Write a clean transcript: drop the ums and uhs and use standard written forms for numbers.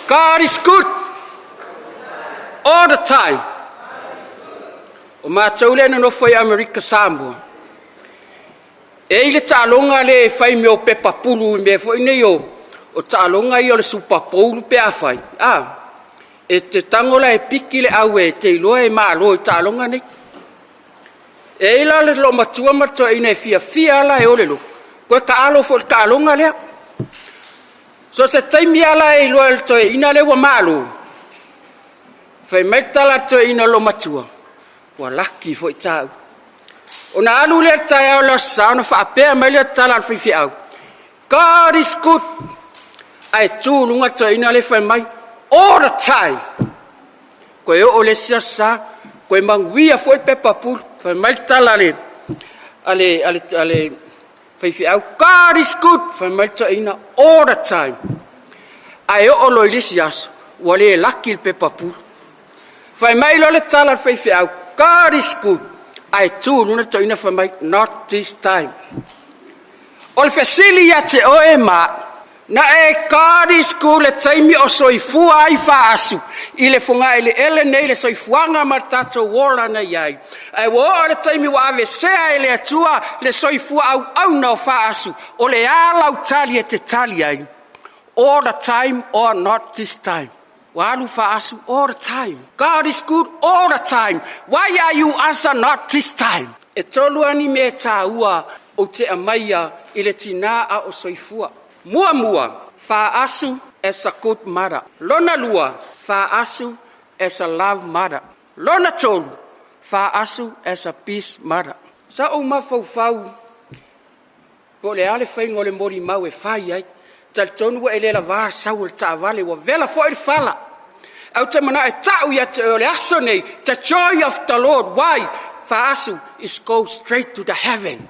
God is good all the time. O matou lea e nonofo i Amerika Samoa, e i ai le taaloga lea e fai i pepa pulu i mea foi nei o taaloga ia o le Super Bowl pe a fai, e te tago la e piki le au e te iloa e malo i taaloga nei. E i ai la le loomatua ma le toeaina e fiafia lava la e o i le lotu, toe taalo foi i le taaloga lea. So o se taimi lava la e iloa ai e le toeaina lea ua malo, fai mai le tala a le toeaina le loomatua, “Ua laki foi taua.” Ona alu lea i le taeao o le Aso Sa ona faapea mai lea o le tala a le faifeau, “God is good,” ae tu i luga le toeaina lea fai mai, “All the time.” Toe oo i le isi Aso Sa toe manuia foi le pepa pulu, fai mai le tala a le faifeau, “God is good,” fai mai le toeaina, “All the time.” Ae oo loa i le isi aso, ua le laki le pepa pulu. Fai mai loa le tala a le faifeau, “God is good,” ae tu i luga le toeaina fai mai, “Not this time.” O le fesili ia te oe ma au, na e God is good i le taimi o soifua ai Faausu i le fogaeleele nei i le soifuaga ma le tatou ola na i ai, ae ua oo i le taimi ua aveesea e le Atua le soifua auauna o Faausu, o le a lau tali e te tali ai? All the time or not this time? Ua alu Faausu all the time. God is good all the time. Why are you answer not this time? E tolu lava ni mea taua ou te aumaia i le tina a o soifua. Muamua, Faausu as a good mother. Lona lua, Faausu as a love mother. Lona tolu, Faausu as a peace mother. Sa ou mafaufau po o le a le faiga o le molimau e fai ai. Talitonu ua e le lavea sau o le taavale, ua vela foi le fala. Ae ou te manao e tau ia te oe o le aso lenei, the joy of the Lord. Why? Faausu is go straight to the heaven.